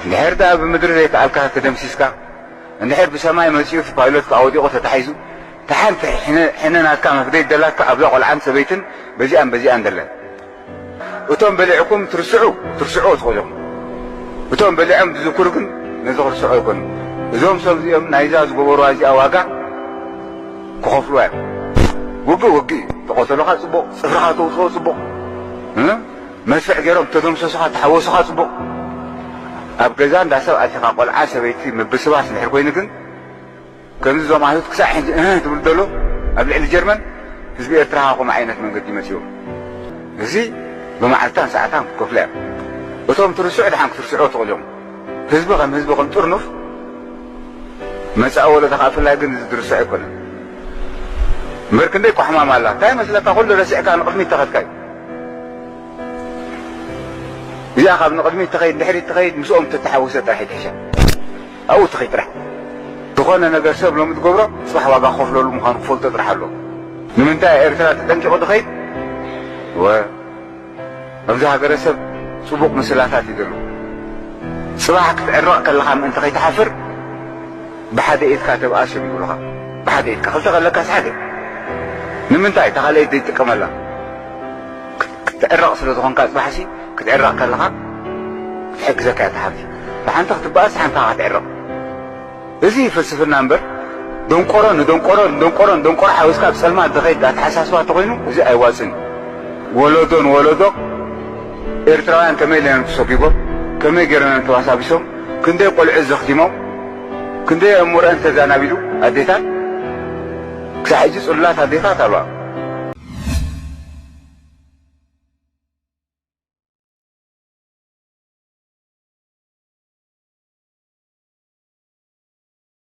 እንድሕር ደኣ ብምድሪ ዘይከኣልካ ተደምሲስካ፣ እንድሕር ብሰማይ መጺኡ እቲ ፓይሎት ኣውዲቑ ተታሒዙ፣ እታ ሓንቲ ሕነ፣ ሕነ ናትካ መፍደይ ደላትካ ኣብዛ ቆልዓን ሰበይትን በዚኣን በዚኣን ደለን። እቶም በሊዕኩም ትርስዑ፣ ትርስዑ ትኽእሉ ኢኹም። እቶም በሊዖም ዝዝክሩ ግን ነዚ ክርስዑ ኣይኮኑን። እዞም ሰብ እዚኦም ናይዛ ዝገበሩዋ እዚኣ ዋጋ ክኸፍሉዋ እዮም። ውግእ ውግእ እዩ። ተቐተሉኻ ጽቡቕ፣ ጽፍርኻ ተውጽኦ ጽቡቕ፣ እ? መስፍሕ ገይሮም ተደምሰሱኻ፣ ተሓወሱኻ ጽቡቕ። ኣብ ገዛ እንዳ ሰብ ኣቲኻ ቆልዓ ሰበይቲ ምብስባስ እንድሕር ኮይኑ ግን፣ ከምዚ እዞም ኣይሁድ ክሳዕ ሕጂ እህ ትብል ዘሎ ኣብ ልዕሊ ጀርመን፣ ህዝቢ ኤርትራ ከምኡ ዓይነት መንገዲ መጺኡ። እዚ ብመዓልታን ሰዓታን ክትከፍሎ እዮም። እቶም ትርስዑ ድሓን ክትርስዑ ትኽእሉ እዮም። ህዝቢ ከም ህዝቢ ከም ጥርኑፍ መጻኢ ወለዶ ከኣ ብፍላይ ግን እዚ ዝርስዕ ኣይኮነን። እምበር ክንደይ እኳ ሕማም ኣላ። እንታይ መስለካ? ኩሉ ረሲዕካ ንቕድሚት ተኸድካ እዩ። እዚኣ ካብ ንቕድሚት ትኸይድ፣ ንድሕሪት ትኸይድ፣ ምስኦም ተተሓወሰ ጥራሕ ይትሕሻ። ኣብኡ ትኸይድ ጥራሕ። ዝኾነ ነገር ሰብ ሎሚ ትገብሮ፣ ጽባሕ ዋጋ ክኸፍለሉ ምዃኑ ክፈልጦ ጥራሕ ኣለዎ። ንምንታይ ኤርትራ ተጠንቂቑ ትኸይድ? ወ-፣ ኣብዚ ሃገረሰብ ጽቡቕ ምስላታት እዩ ዘሎ። ጽባሕ ክትዕረቕ ከለኻ ምእንቲ ከይትሓፍር፣ ብሓደ ኢድካ ተብኣስ እዮም ይብሉኻ። ብሓደ ኢድካ፣ ክልተ ከለካስ ሓደ። ንምንታይ? እታ ካልኣይቲ ዘይትጥቀመላ። ክት-፣ ክትዕረቕ ስለ ዝኾንካ ጽባሕሲ፣ ክትዕረቕ ከለኻ ክትሕግዘካ እያ እታ ሓንቲ። ብሓንቲ ክትበኣስ፣ ሓንቲ ከኣ ክትዕረቕ። እዚ ፍልስፍና እምበር፣ ደንቆሮ ንደንቆሮ፣ ንደንቆሮ ንደንቆሮ ሓዊስካ ኣብ ጸልማት ዝኸይድ ኣተሓሳስባ እንተኾይኑ፣ እዚ ኣይዋጽን እዩ። ወለዶ ንወለዶ ኤርትራውያን ከመይ ኢሎም ተሰጒጎም፣ ከመይ ገይሮም እዮም ተባሳቢሶም፣ ክንደይ ቆልዑ ዘኽቲሞም፣ ክንደይ ኣእምሮአን ተዛናቢሉ ኣዴታት፣ ክሳዕ ሕጂ ጽሉላት ኣዴታት ኣለዋ።